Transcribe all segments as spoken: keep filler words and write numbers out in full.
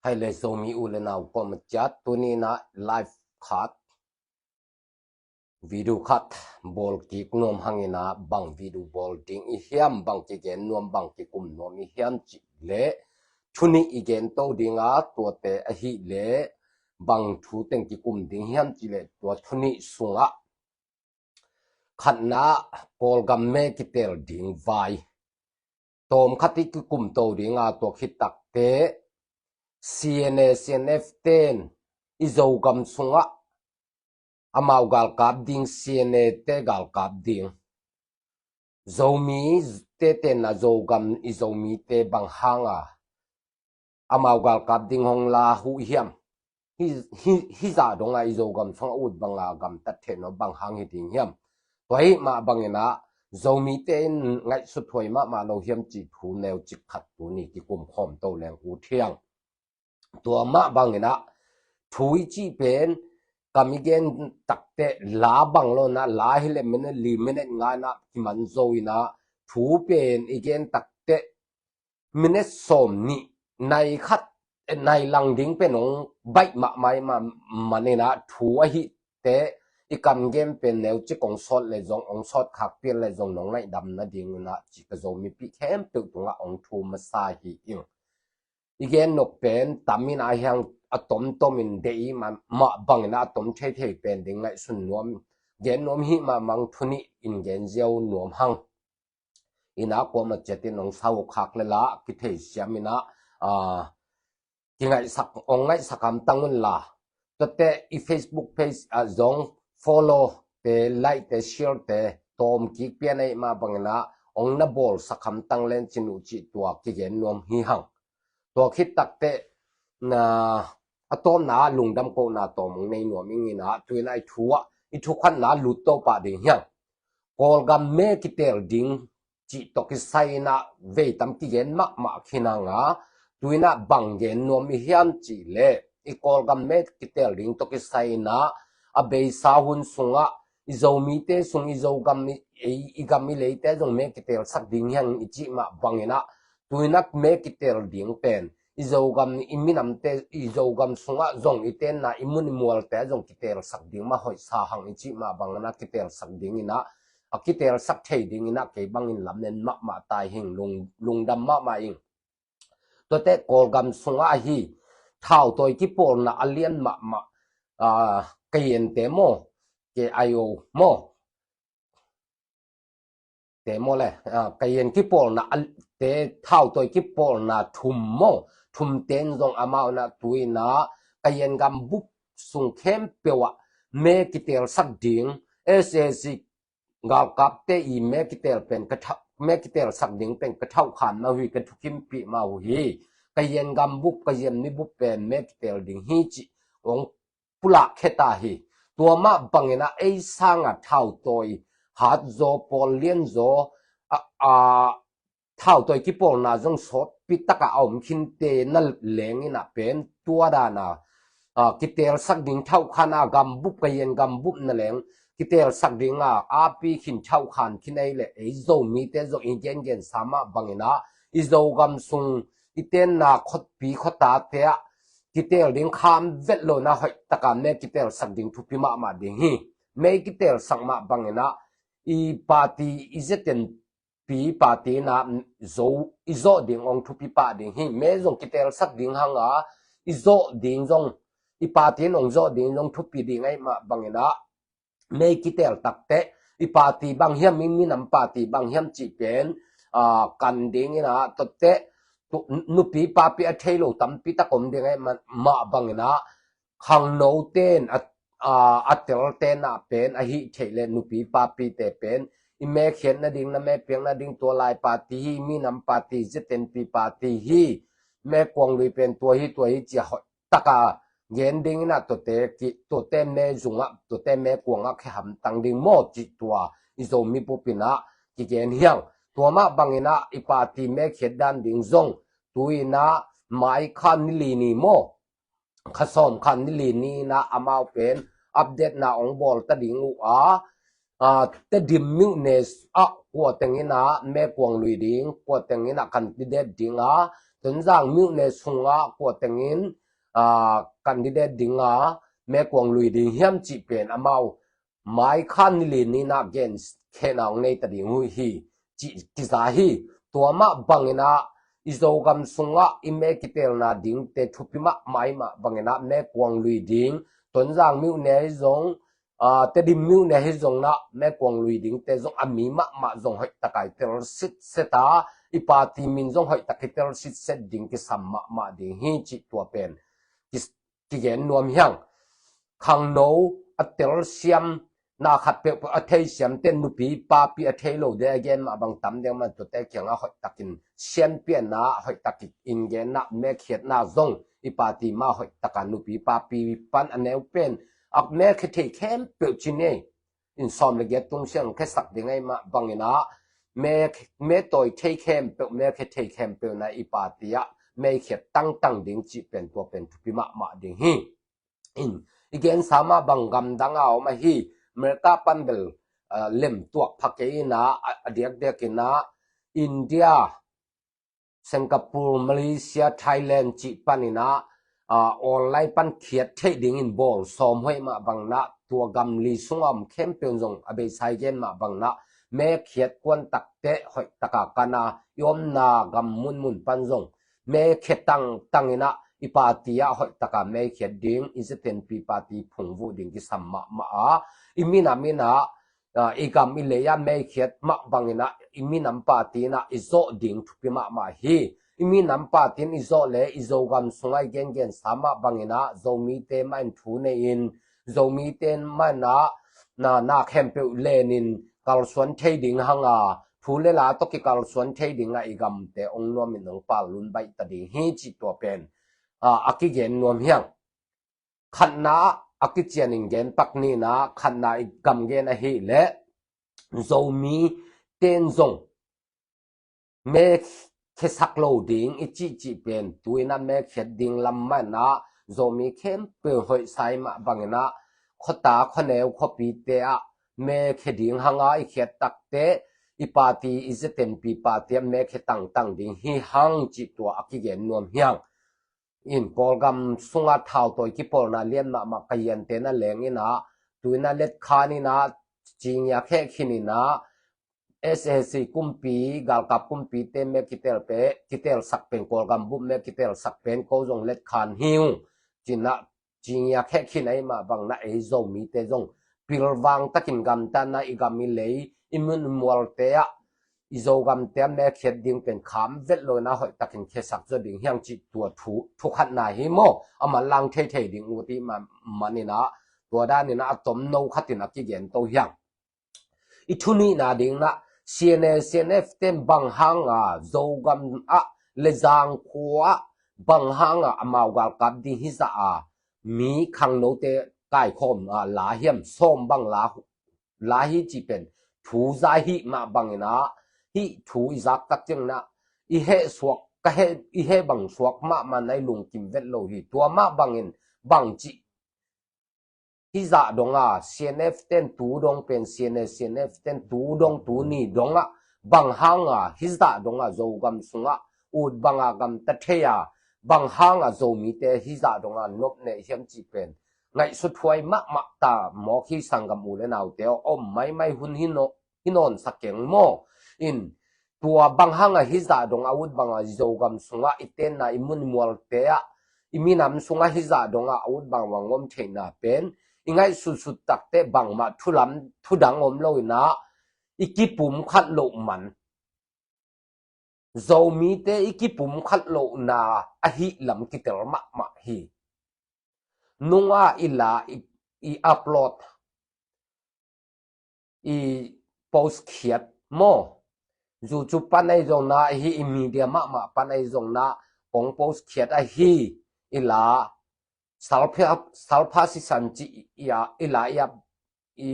Hai le Zomi u le nau kawm a ciat, tuni in ah live khat, video khat bawl kik nuam hang in ah, bang video bawl ding i hiam, bang kigen nuam, bang kikum nuam i hiam cih leh, thu nih i gen to ding a, tuate ahih leh bang thu teng kikum ding hiam cih leh, tua thu nih sungah khatna, Kawlgam me kiteel ding vai tawm khat i kikum to ding a, tua khit takteh C N A, C N F ten i Zogam sungah amau galkap ding, C N A te galkap ding, Zomi te tenna Zogam i Zomite bang hanga amau galkap ding hong la uh hiam? Hi, hi, hi zah dong a i Zogam sungah ut bang a gamtat theih nuam bang hang hi ding hiam? Tua ahih mah bangin ah Zomite in ngaihsut huai mahmah lo hiam cih thu neucik khat tuni kikum khawm to leng ut hi hang. Tua mah bangin ah thu i cih pen kam i gen takteh la bang lo in ah, la hi leh minute li minute nga in ah kiman zo in ah, thu pen i gen takteh minute sawm nih, nai khat, nai lang ding pen hong baih mahmah ahih manin ah, thu ahih teh i kam gen pen neucik hong sawt leh zong, hong sawt khak pian leh zong nong ngaihdam nading in ah, cih ka Zomipih khempeuh tungah hong thum masa hi ing. I gen nop pen tam in ah hiang, a tomtom in deih i mah, mah bangin ah a tom theithei pen ding ngaihsun nuam, gen nuam hi mah bang thu nih in gen ziau nuam hang. In ah kuamah ciat in hong sau khak leh la kitheisiam in ah, ah, kingaihsak, hong ngaihsak hamtang un la. Tuate i Facebook page ah zong follow te, like te, share te tawm kik pian ahih mah bangin ah hong na bawlsak hamtang len cin uh cih tua kigen nuam hi hang. Tua khit takteh na, a tawpna ah lungdam kohna tawm hong nei nuam ing in ah, tu in ah i thu ah, i thu khatna lut to pah ding hi hang. Kawlgam me kiteel ding cih tawh kisai in ah vei tam kigen mahmah khin hang a, tu in ah bang gen nuam i hiam cih leh, i Kawlgam me kiteel ding tawh kisai in ah a beisa hun sungah i Zomite sung, i Zogam, i, i, i gam i leite zong me kiteelsak ding hi hang i cih mah bangin ah, tu in ah me kiteel ding pen i Zogam, i minamte, i Zogam sungah zong i tenna, i mun i mualte zong kiteelsak ding mah hoihsa hang i cih mah bangin ah kiteelsak ding in ah, a kiteelsak thei ding in ah kei bangin lamen mahmah ta ing, lung, lungdam mahmah ing. Tuate Kawlgam sungah ahi thautawi kipawlna a lian mahmah, ah, Kayente maw, K I O maw, te maw le, ah, Kayen kipawlna, ah, te thautawi kipawlna thum maw, thum ten zong amau in ah tu in ah Kayen gambup sung khempeuh ah me kiteelsak ding, S A C galkapte i me kiteel pen ka thau, me kiteelsak ding pen ka thauhkhan mah uh hi, ka thukimpih mah uh hi. Kayen gambup, Kayen mibup pen me kiteel ding hi cih hong pulak khia ta hi. Tua mah bangin ah ei sanga thautawi hat zaw, pawl lian zaw, a, a, thautawi kipawlna zong sawtpi taka a om khinte na leng in ah pen tua dana, a, kiteelsak ding thauhkhan a gambup, Kayen gambup na leng kiteelsak ding a api khin thauhkhan khin ei leh ei Zomite zong i gengensa mah bangin ah i Zogam sung i tenna khuapi khuatate ah kiteel ding kham vet lo in ah hoih taka me kiteelsak ding thupi mahmah ding hi. Me kiteelsak mah bangin ah i party, i Z N P party in ah zo i zawh ding hong thupi pah ding hi. Me zong kiteelsak ding hang a, i zawh ding zong, i party in hong zawh ding zong thupi ding ahih mah bangin ah me kiteel takteh i party bang hiam, i minam party bang hiam cih pen, ah, kan ding in ah, tuate, tu, nupi papi a thei lo tampi tak om ding ahih mah, mah bangin ah khangnote in a, a, a telte in ah pen a hih theih leh nupi papite pen i me khiat nading, na me piak nading tua lai party hi, minam party, Z N P party hi, me kuang lui pen tua hi, tua hi ci a hoih taka gen ding in ah tuate ki, tuate me zungah, tuate me kuangah khia hamtang ding maw cih tua i Zomi bup in ah kigen hi hang. Tua mah bangin ah i party me khiat dan ding zong tu in ah mai kha ni li ni maw, kha sawm kha ni li ni in ah amau pen update na hong bawl ta ding uh a, a, Tedim myone ah kua teng in ah me kuang lui ding, kua teng in ah candidate ding a, Tonzang myone sungah kua tengin, aa, candidate dinga mekuang lui ding hiam cih pen amau mai khan ni li ni na gen khena ong nei ta ding uh hi, cih kiza hi. Tua mah bangin ah i Zogam sungah i me kitelna dingte thupi mahmah i mah bangin ah mekuang lui ding, Tonzang myone hi zong, aa, Tedim myone hi zong na mekuang lui dingte zong a mi mahmah zong hoih taka i tel sitset a, i party min zong hoih tak i tel sitset ding kisam mahmah ding hi cih tua pen kis- kigen nuam hiang. Khangno a telsiam na khat peuhpeuh a theisiam ten nupi papi a thei lo de a gen mah bang tam deng man tuate kiangah hoih takin sianpianna hoih takin genna mekhiatna zong i party mah hoih taka nupi papi pan a neu pen a mekhia thei khempeuh ci nei in sawm le giat tung siang khesak ding ahi mah bangin ah me, me tawi thei khempeuh, me khe thei khempeuh na i party ah me khiat tangtang ding cih pen tua pen thupi mahmah ding hi. In i gensa mah bang gamdang a om ahi, America pan bel, ah, lem tuak pha kei in ah, a, a diakdiak in ah India, Singapore, Malaysia, Thailand cih panin ah, aa, online pan khiat theih dingin bawl sawm hoih mah bang na, tua gam li sungah om khempeuh zong a beisai gen mah bang na, me khiat kuan takte hoih taka kan a i omna gam munmun pan zong me khiat tangtang in ah i party ah hoih taka me khiat ding, i Z N P party phungvuh ding kisam mahmah a, i minam in ah aa, i gam i lei ah meikhiat mah bangin ah i minam party in ah i zawh ding thupi mahmah hi. I minam party in i zawh le i Zogam sungah i gengensa mah bangin ah Zomite mah in thu nei in, Zomite mah in ah na, na khempeuh len in kalsuan thei ding hang a, thu le la tawh kikalsuan thei ding ah i gamte ong nuam in ong pallun baih ta ding hi cih tua pen, aa, a kigen nuam hiang. Khatna a kician in gen pak ni in ah, khatna i gam gen ahih leh Zomite in zong me khiasak lo ding i cihcih pen tu in ah me khiat ding lam mah in ah Zomi khempeuh hoih sa i mah bangin ah khuata khuaneu khuapite ah me khia ding hang a, i khiat takte i party, i Z N P party ah me khia tangtang ding hi hang cih tua a kigen nuam hiang. In Kawlgam sungah thautawi kipawlna lian mahmah ka hiante na leng in ah, tu in ah letkhan in ah, cingia kheh khin in ah, S A C kumpi, galkap kumpite me kitel pe, kitelsak pen, Kawlgam bup me kitelsak pen ko zong letkhan hi ung. Ci in ah cingia kheh khin ahi mah bang na ei Zomite zong pilvang takin gamtatna i gam i lei, i mun i mualte ah i Zogamte ah me khiat ding pen kham vet lo in ah hoih takin khiasak zaw ding hiang cih tua thu, thu khatna hi maw? A manlang theithei ding uh ti mah, man in ah tua dan in ah a tomno khat in a kigen to hiang. I thu nihna ding in ah C N A, C N F ten bang hang a Zogam ah le Zangkhua ah bang hang a amau galkap ding hi zah a, mi khangnote kaikhawm a la hiam, sawm bang la, la hi cih pen thu za hih mah bangin ah, hih thu i zak tak ciangin ah i heh suak, ka heh, i heh bang suak mahmah na i lungkim vet lo hi. Tua mah bangin bang cih hi zah dong a, C N F ten tu dong pen, C N A, C N F ten tu dong, tu ni dong ah bang hang a hi zah dong a Zogam sungah ut bang a gamta thei a, bang hang a Zomite hi zah dong a nop nei hiam cih pen ngaihsut huai mahmah ta mawk hi. Sanggam u le naute aw, om maimai hun hi nawn, hi nawn sa keng maw? In tua bang hang a hi zah dong a ut bang a Zogam sungah i tenna, i mun i mualte ah, i minam sungah hi zah dong a ut bang a ngom theihna pen i ngaihsutsut takte bangmah thu lam, thu dang om lo in ah i kipumkhat loh man, Zomite i kipumkhat lohna ahih lam kitel mahmah hi. Nunga i la i, i upload, i post khiat maw? Zu cu pan ahi zong na, hi i media mahmah pan ahi zong na, kong post khiat ahi i la, salpha, salpha sisan ci i a, i la i a, i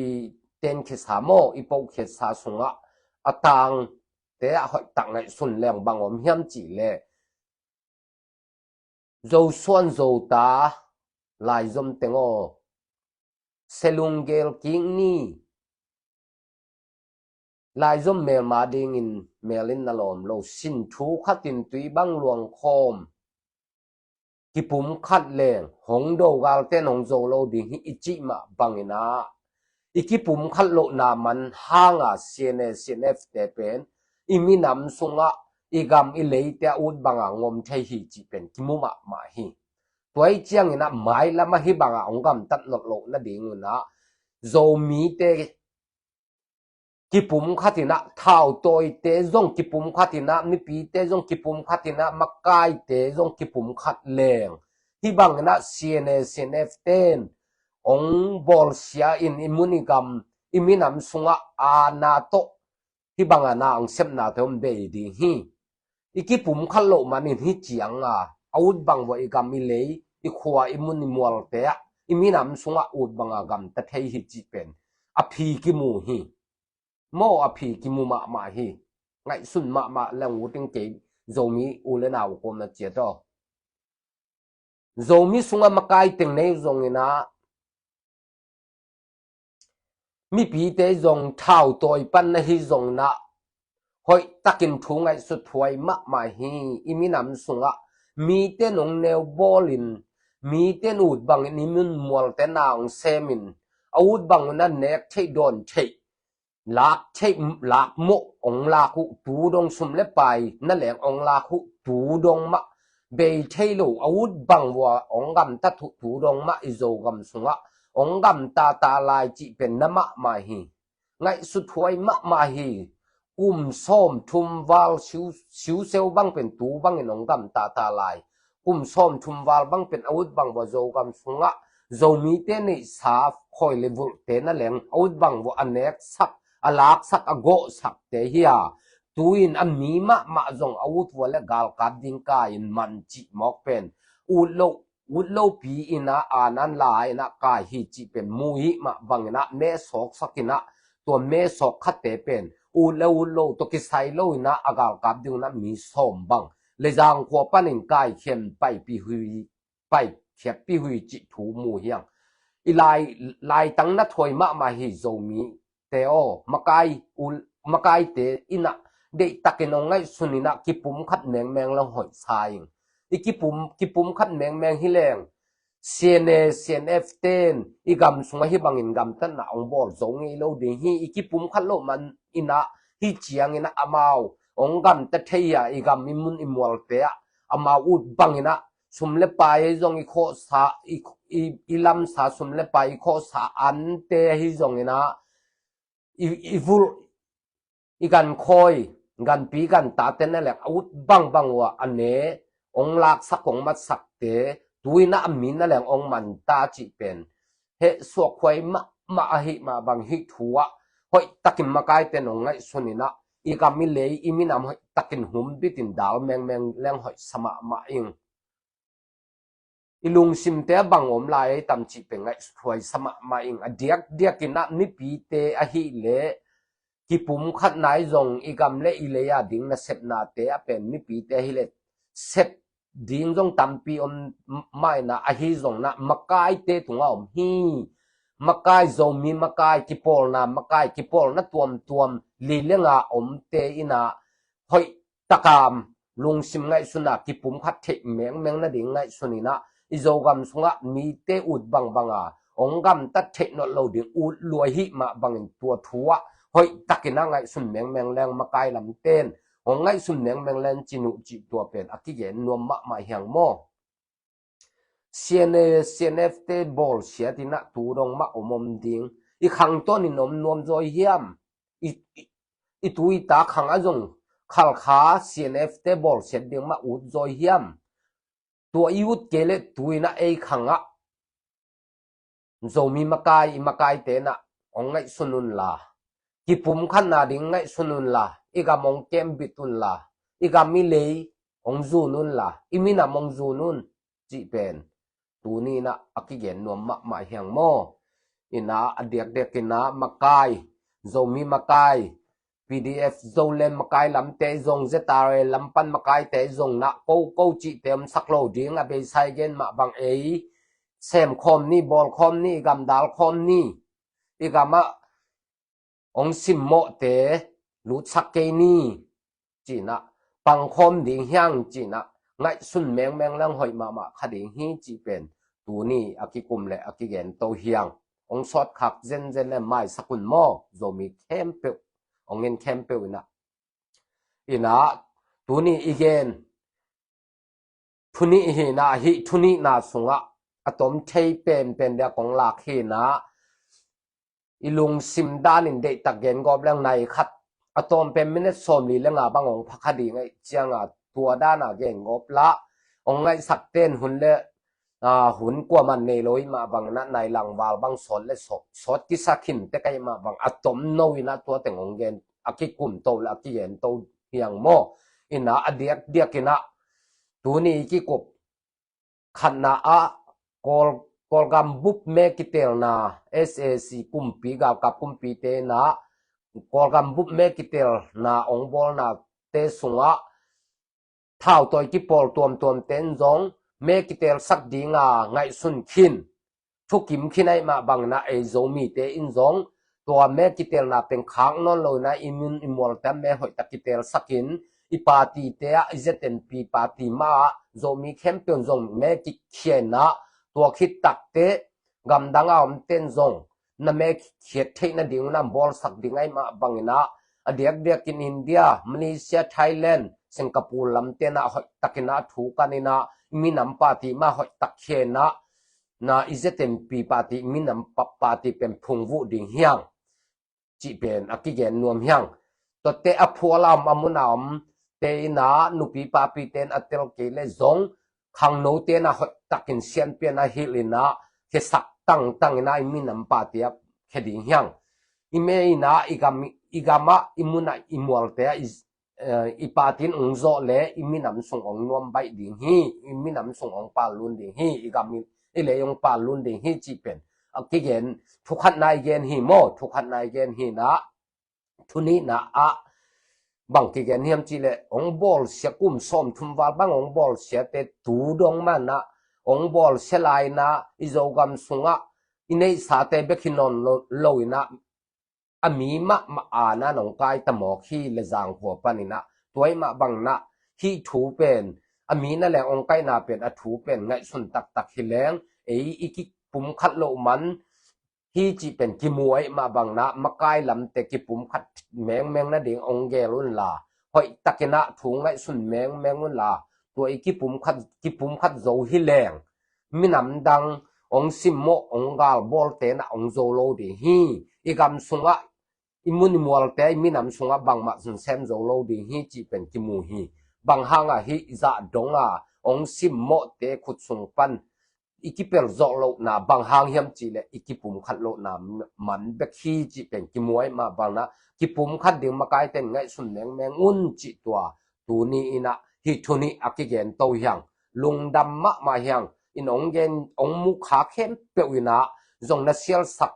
tenkhia sa maw, i pohkhiat sa sungah a tangte ah hoih tak ngaihsun leng bang om hiam cih leh, Zosuan Zota, laizom teng aw, Selunggel kik ni, Laizom melma dingin mel in na lawm lo, sin thu khatin tui bang luangkhawm, kipumkhat leng hong do galten hong zo lo ding hi i cih mah bangin ah, i kipumkhat lohna man hanga C N A, C N F te pen i minam sungah, i gam i leite a ut banga ngom thei hi cih pen kimu mahmah hi. Tua hi ciangin ah mailam ah hih banga hong gamtat nawn loh nadingun ah, Zomite kipumkhat in ah, thautawite zong kipumkhat in ah, mipite zong kipumkhat in ah, makaite zong kipumkhat leng, hih bangin ah C N A, C N F ten hong bawlsia in i mun i gam, i minam sungah aana tawh hih banga na hong sepnate hong bei ding hi. I kipumkhat loh manin hih cianga a ut bang vua i gam i lei, i khua, i mun i mualte ah, i minam sungah ut banga gamta thei hi cih pen a phi kimu hi. Maw, a phi kimu mahmah hi. Ngaihsun mahmah leng ut ing, kei Zomi u le nau kawmna ciat aw. Zomi sungah makai teng nei uh zongin ah, mipite zong thautawi pan na hi zongin ah, hoih takin thu ngaihsut huai mahmah hi. I minam sungah mite nong neu bawlin, mite ut bangin i mun mualte na hong semin, a ut bangun a nek theih dawn theih, lak theih, lak mawh hong lak uh tu dong, sum le pai na leng hong lak uh tu dong mah, bei thei lo, a ut bang vua hong gamtat uh tu dong mah, i Zogam sungah hong gamtata lai cih pen na mahmah hi. Ngaihsut huai mahmah hi. Kum sawm thum val siu, siuseu bang pen tu bangin hong gamtata lai. Kum sawm thum val bang pen a ut bang vua Zogam sungah Zomite neihsa khawi le vulhte na leng a ut bang vua a neksak, a laksak, a gawhsakte hi a, tu-in a mi mahmah zong a ut vua le galkap ding kai-in man cih mawk pen ut loh, ut lopi in ah, aana la in ah kai hi cih pen mu hi mah bangin ah, mesawksak in ah, tua mesawk khatte pen ut le ut lo tawh kisai lo in ah, a galkap dingun ah mi sawm bang le zangkhua panin kaikhian paipih hui, paikhiatpih hui cih thu mu hi hang. I lai, laitang na thuai mahmah hi Zomite aw, makai, u, makaite in ah deihtakin hong ngaihsun in ah, kipumkhat mengmeng leng hoih sa ing. I kipum, kipumkhat mengmeng hi leng, C N A, C N F ten i gam sungah hih bangin gamtatna hong bawl zo ngei lo ding hi. I kipumkhat loh man in ah, hih ciangin ah amau hong gamta thei a, i gam i mun i mualte ah amau ut bangin ah, sum le pai ahi zong i khawhsa, i, i, i lamsa sum le pai i khawhsa ante ahi zongin ah, i, i vulh, i gankhawi, ganpi gantate na leng a ut bangbang uh a, a ne hong laksak, hong matsakte tu-in ah a mi na leng hong manta cih pen hehsuak huai mahmah ahi mah bang, hih thu ah hoih takin makaite in hong ngaihsun in ah, i gam i lei, i minam hoih takin humbitin dal mengmeng leng hoih sa mahmah ing. I lungsimte ah bang om lai tam cih pen ngaihsut huai sa mahmah ing. A diakdiakin ah mipite ahih leh kipumkhatna ahi zong, i gam le i lei a ding nasepnate ah pen mipite ahih leh sep ding zong tampi om mah in ah, ahi zongin ah makaite tungah om hi. Makai, Zomi makai, kipawlna makai, kipawlna tuamtuam li le nga omte in ah hoih taka lungsim ngaihsun a, kipumkhat theih mengmeng nading ngaihsun in ah, i Zogam sungah mite ut bangbang a hong gamtat theih nawn lo ding ut lua hi mah bangin, tua thu ah hoih takin ah ngaihsun mengmeng leng, makai lamte in hong ngaihsun mengmeng leng cin uh cih tua pen a kigen nuam mahmah hi hang maw. C N A, C N F te bawlsiat in ah tu dong mah om om ding. I khang tawnin om nuam zaw hiam? I, i, i tu i ta khang ah zong Khalkha C N F te bawlsiat ding mah ut zaw hiam? Tua i ut kei leh tu in ah ei khang ah Zomi makai, i makaite in ah hong ngaihsun unla, kipumkhatna ding ngaihsun unla, i gam hong kembit unla, i gam i lei hong zun unla, i minam hong zun un, cih pen tuni in ah a kigen nuam mahmah hi hang maw. In ah a diakdiak in ah makai, Zomi makai, P D F Zoland makai lamte zong, Z R A lam pan makaite zong, na ko ko cihte om sak lo ding, a beisa i gen mah bang ei sem khawm ni, bawl khawm ni, i gam dal khawm ni. I gam ah hong simmawhte, lutsak kei ni, cinah, pangkhawm ding hiang cinah, ngaihsun mengmeng lang hoih mahmah kha ding hi cih pen tuni a kikum le a kigento hiang. Hong sawtkhak zenzen le maisak un maw, Zomi khempeuh, hong en khempeuh inah. Inah, tuni i gen thunih hinah, hih thunihna sungah a tom thei penpen dia kong lak hinah, i lungsim danin deihtak gen gawp leng nai khat, a tawm pen minute sawmli le nga bang hong phakha ding aih cianga, tua dana gen gawp lah, hong ngaihsak ten hun le, aa, hun kuaman nei lo ih mah bangin ah, nai langval bang sawt le sawt, sawt kisa khin tek aih mah bang, a tom no inah tua teng hong gen, a kikum to le a kigen to hiang maw. Inah a diakdiak inah tuni i kikup khatna ah Kawl, Kawlgam bup me kitelna, S A C kumpi, galkap kumpite inah Kawlgam bup me kitelna hong bawlnate sungah thautawi kipawl tuamtuamte in zong me kitelsak dinga ngaihsun khin, thukim khin aih mah bangin ah ei Zomite in zong tua me kitelna pen khak nawn lo inah i mun i mualte ah me hoihtak kitelsakin, i partyte ah, i Z N P party mah ah Zomi khempeuh in zong me kikhia inah, tua khit takteh gamdang a omte in zong na me khiat theih nading un ah bawlsak ding aih mah bangin ah, a diakdiakin India, Malaysia, Thailand, Singapore lamte inah hoihtakin ah thu kan inah, i minam party mah hoihtak khia inah, na i Z N P party, i minam pa-, party pen phungvuh ding hiang cih pen a kigen nuam hiang. Tuate a phual a om, a mun a omte inah nupi papite in a tel kei le zong khangnote inah hoihtakin sianpian a hilh inah, khiasak tangtang inah i minam party ah khia ding hiang. I me inah i gam, i gam ah, i mun ah, i mualte ah, i, eh, i party in hong zawh le i minam sung hong nuam baih ding hi, i minam sung hong pallun ding hi, i gam in, i lei hong pallun ding hi cih pen a kigen, thukhatna i gen hi maw, thukhatna i gen hinah, thunihna ah bang kigen hiam cih leh, hong bawlsia kum sawmthum val bang hong bawlsiate tu dong mah inah, hong bawlsia lai inah i Zogam sungah i neihsate bek hi nawn lo, lo inah, a mi mahmah a na nong kai ta mawk hi le zangkhua pan inah, tua aih mah bangin ah hih thu pen, a mi na leng hong kaihna pen, a thu pen ngaihsun taktak hi leng, ei i kipumkhat loh man hi cih pen kimu aih mah bangin ah, makai lamte kipumkhat mengmeng nading hong gel unla, hoihtakin ah thu ngaihsun mengmeng unla, tua i kipumkhat, kipumkhat zo hi leng, minam dang hong simmawh, hong galbawlte inah hong zo lo ding hi. I gam sungah, i mun i mualte, i minam sungah bangmah zun sem zo lo ding hi cih pen kimu hi. Bang hangah hih zah donga hong simmawhte khut sung pan i kipelh zawh lohna bang hang hiam cih leh, i kipumkhat lohna man bek hi cih pen kimu aih mah bangin ah, kipumkhat ding makaite in ngaihsun mengmeng un cih tua tuni inah hih thunih a kigen to hiang. Lungdam mahmah hiang. In hong gen, hong mukha khempeuh inah zong na sialsak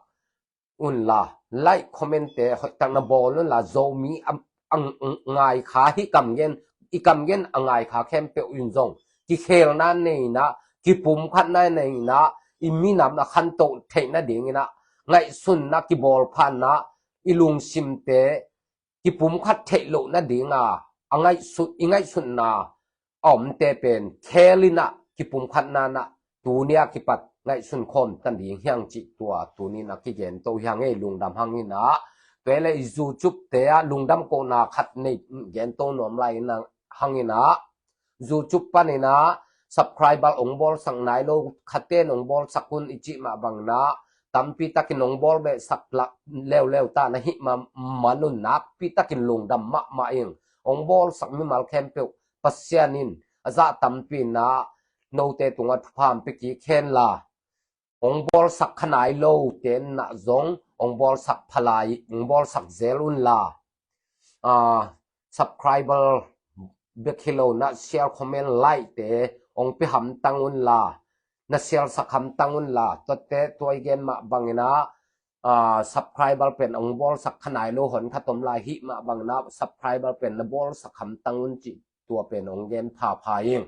unla, like, comment te hoihtak na bawl unla, Zomi a, a, a ngaikha, hih kamgen, i kamgen a ngaikha khempeuh in zong kikhelna nei inah, kipumkhatna nei inah, i minam a khantoh theih nading inah, ngaihsunna, kibawlphatna, i lungsimte kipumkhat theih loh nadinga, a ngaihsut, i ngaihsutna a omte pen khel inah, kipumkhatna inah, tuni a kipat ngaihsun khawm ta ding hiang cih tua tuni inah kigen to hiang ei. Lungdam hang inah, tua le i YouTube te ah lungdam kohna khat nei gen to nuam lai inah, hang inah, YouTube pan inah subscriber hong bawlsak nai lo khaten hong bawlsak un i cih mah bangin ah, tampi takin hong bawl behsak leuleu ta na hih ma-, man un nakpi takin lungdam mahmah ing. Hong bawlsak mimal khempeuh Pasian in a zah tampi inah note tungah thupha hong pia kik henla, hong bawlsak kha nai lote inah zong hong bawlsak pha lai, hong bawlsak zel unla, ah, subscriber bek hi lo inah, share, comment, like te hong pia hamtang unla, na sialsak hamtang unla, tuate tua i gen mah bangin ah, ah, subscriber pen hong bawlsak kha nai lo hon khat om lai hih mah bangin ah, subscriber pen na bawlsak hamtang un cih tua pen hong gen phapha ing.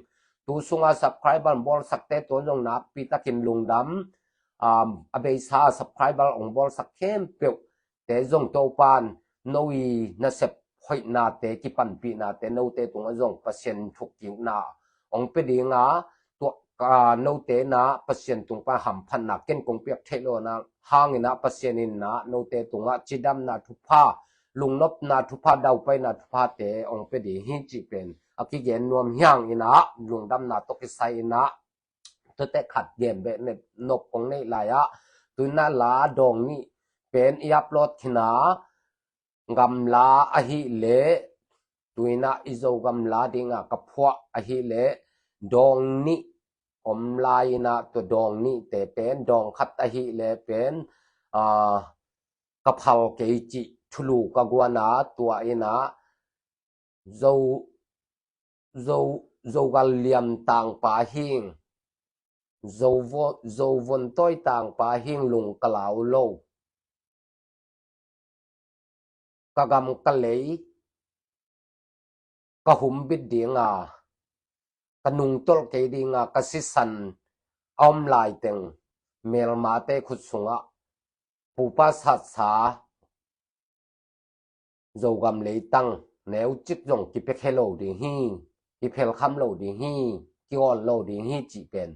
Tu sunga subscriber hong bawlsakte tua zong nakpi takin lungdam, um, a beisa subscriber hong bawlsak khempeuh te zong Topan no i nasep hoihnate, kipanpihnate note tungah zong Pasian thukkikna hong pia dinga, tua ka note na Pasian tung pan hamphatna ken kong piak theih lohna hangin ah Pasian in ah note tungah cidamna thupha, lungnopna thupha, daupaina thuphate hong pia ding hi cih pen a kigen nuam hi hangin ah lungdamna tawh kisai in ah tuate khat gen beh nop kong neih lai ah, tu in ah la dawng nih pen i upload khin a, gamla ahih leh, tu in ah i Zo gamla dinga ka phuah ahih leh dawng nih om lai in ah, tua dawng nihte pen dawng khat ahih leh pen, aa, ka phal kei cih thulu ka guan a, tua in ah Zo, Zo, Zogal liam tangpa hing, Zo vo-, Zo vontawi tangpa hing lung ka lau lo. Ka gam ka lei ka humbit dinga, ka nungtolh kei dinga, ka sisan a om laiteng melmate khut sungah pupa satsa Zogam leitang neucik zong kipiakhia lo ding hi, kiphelkham lo ding hi, kiawn lo ding hi cih pen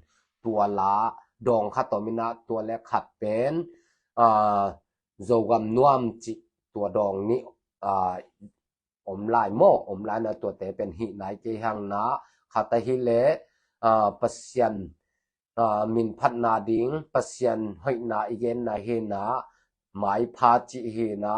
tua la dawng khat om in ah, tua le khat pen, aa, Zogam nuam cih tua dawng nih, aa, om lai maw, om lai na tuate pen hih nai kei hang na, khat ahih leh, aa, Pasian, aa, min phatna ding, Pasian hoihna i genna hi na, maipha cih hi na,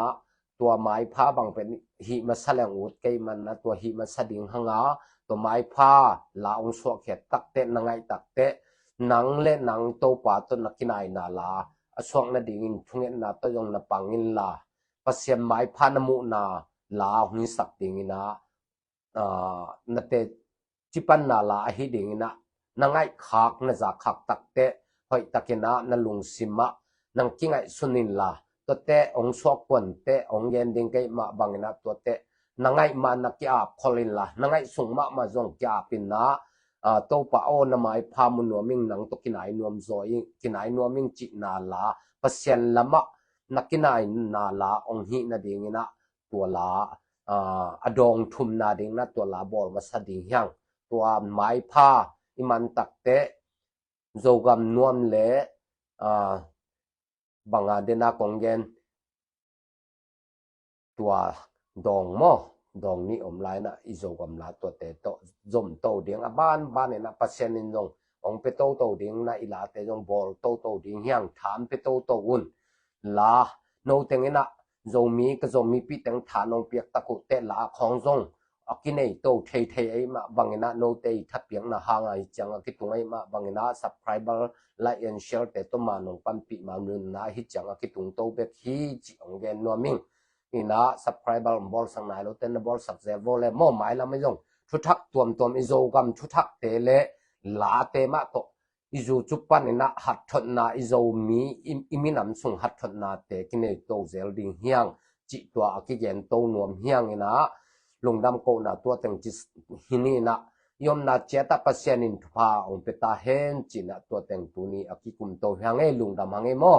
tua maipha bang pen hih masa leng ut kei man na, tua hih masa ding hang a, tua maipha la hong suahkhiat takteh, na ngaih takteh, nang le nang Topa tawh na kinaina la a suak nadingin thungetna tawh zong na pang inla, Pasian maipha na muhna la hong hisak ding in ah, aa, na teci panna la ahi ding in ah, na ngaihkhak, na zakkhak takteh hoih takin ah na lungsim ah nang kingaihsun inla, tuate hong suak kuante hong gen ding kei mah bangin ah, tuate na ngaih mah na ki-ap khol inla, na ngaih sung mahmah zong ki-ap in ah, aa, Topa aw, na maipha mu nuam ing, nang tawh kinai nuam zaw ing, kinai nuam ing cihna la, Pasian lamah na kinaina la hong hih nadingin ah, tua la, aa, a dawng thumna ding na tua la bawl masa ding hi hang. Tua maipha i man takteh Zogam nuam le, aa, banga dena kong gen, tua dawng maw, dawng nih om lai na i Zogam la tuate tawh zom to ding, a banban in ah Pasian in zong hong pia toto ding na, i late zong bawl toto ding hi hang, tha hong pia toto un. La, no teng in ah Zomi, ka Zomi pih teng tha nong piak tak uh teh la khawng zong a kinei to theithei ahih mah bangin ah, note i thapiakna hang a hi ciang a kitung ahih mah bangin ah, subscriber, like and share te tawh ma nong panpih ma nunna hi ciang a kitung to bek hi cih hong gen nuam ing. In ah subscriber hong bawlsak nai lote na bawlsak zel vo le maw, mailam ah zong thuthak tuamtuam, i Zogam thuthakte le late mah tawh i zu cu pan in ah hatthotna, i Zomi i, i minam sung hatthotnate kinei to zel ding hi hang cih tua a kigen to nuam hi hang in ah, lungdam kohna tua teng ci hi ni in ah, i omna ciat ah Pasian in thupha hong pia ta hen ci in ah, tua teng tuni a kikum to hi hang ei, lungdam hang ei maw.